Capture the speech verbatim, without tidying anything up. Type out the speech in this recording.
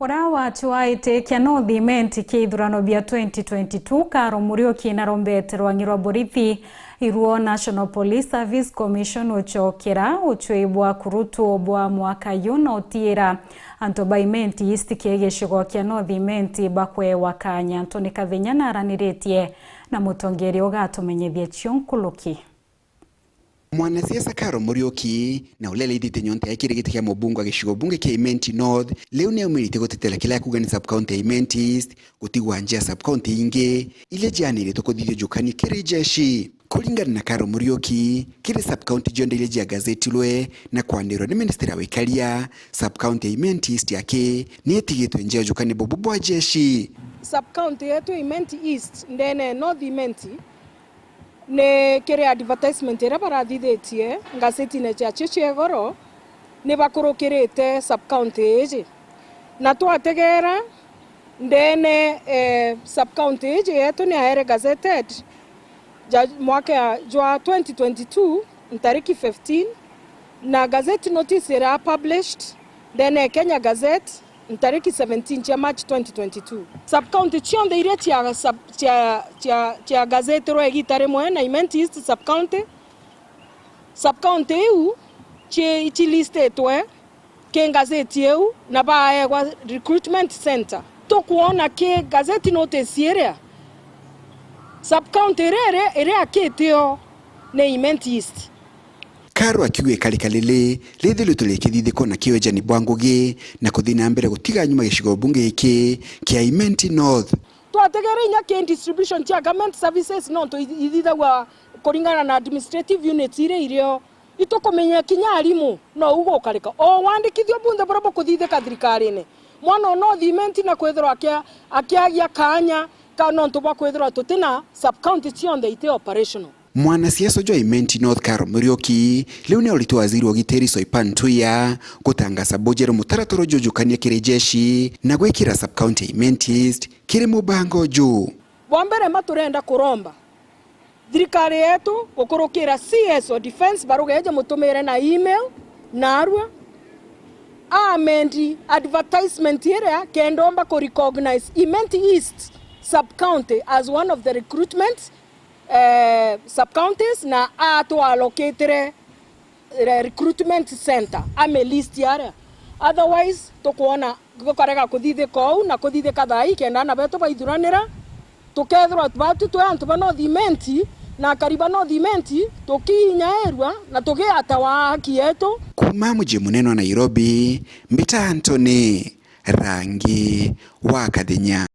Uria watuaite kia North Imenti kia ithurano bia twenty twenty-two, Karo Muriuki, narombete rwangi rwa borithi iruo National Police Service Commission ucokera ucwi bwa kurutwo bwa mwaka yu na utiira antu ba Imenti East kii gicigo kia North Imenti bakwewa kanya. Anthony Kathenya naraniritie na mutongeria ugatumenyithia cio nkuruki. Mwanasiasa Karo Muriuki, na uria araithite nyonta yake kiri giti kia mubunge wa gicigo bunge kia Imenti North, riu niaumirite gutetera kiria akuuga ni sub-county ya Imenti East gutigwa nja ya sub-county ingi iria cianiritwe kuthithia njukani kiri jeshi. Kuringana na Karo Muriuki, kiri sub-county cionthe iria ciagazetirwe na kwanirwa ni ministry ya wikaria, sub-county ya Imenti East yake ni itigitwe nja ya njukani bubu bwa jeshi. Sub-county yetu ya Imenti East, ndene North Imenti, ni kiri advertisement iria barathithitie ngazetine ciacio cia igoro, ni bakurukirite sub-county iji. Na twategera ndene, eh, sub-county iji yetu ni aere gazetted ja mwaka ya, jwa twenty twenty-two, ntariki fifteen, na gazette notice ira published ndene ya Kenya Gazette, ntariki seventeen cia March twenty twenty-two. Sub-county cionthe iria cia sub-, cia, cia, cia gazetirwe igita rimwe na Imenti East sub-county, sub-county iu ci-, icilistitwe ki ngazeti iu na baaegwa recruitment center. Tukwona ki gazeti notice iria sub-county iria iri, iri akitio ni Imenti East. Karo akiuga ikarika riri rithiritwe rikithithikwa na kiwejani bwa ngugi na kuthi na mbere gutiga nyuma gicigo bunge giki kia Imenti North. Twategere inya ki distribution cia government services nontu ithithagwa kuringana na administrative units iria irio. Itukumenya kinya arimu no ugukarika. O wandikithio bunthe buria bukuthithika thirikarine, mwana o North Imenti na kwithirwa akia-, akiagia kanya ka nontu bwa kwithirwa tutina sub-county cionthe iti operational. Mwanasiasa uju wa Imenti North Karo Muriuki riu ni auritwe waziri wa ugitiri Soipan Tuya gutangaza bujeru mutaratara uju ujukania kiri jeshi na gwikira sub-county ya Imenti East kiri mubango uju. Bwa mbere, ma turenda kuromba thirikari yetu gukurukira C S o defense barugeje mutumire na email narua amendi advertisement iria kenda omba ku recognize Imenti East sub-county as one of the recruitment eh, sub-counties na atwalokitire re-, recruitment center, ame list aria. Otherwise, tukwona gukarega kuthithika ou na kuthithika thaa ii kenda ana betu baithuranira, tukethirwa batu twi antu ba North Imenti na akari ba North Imenti tukiinyairua na tugiatawa haki yetu. Kuuma muji munene wa Nairobi, mbita Anthony Rangi wa Kathenya.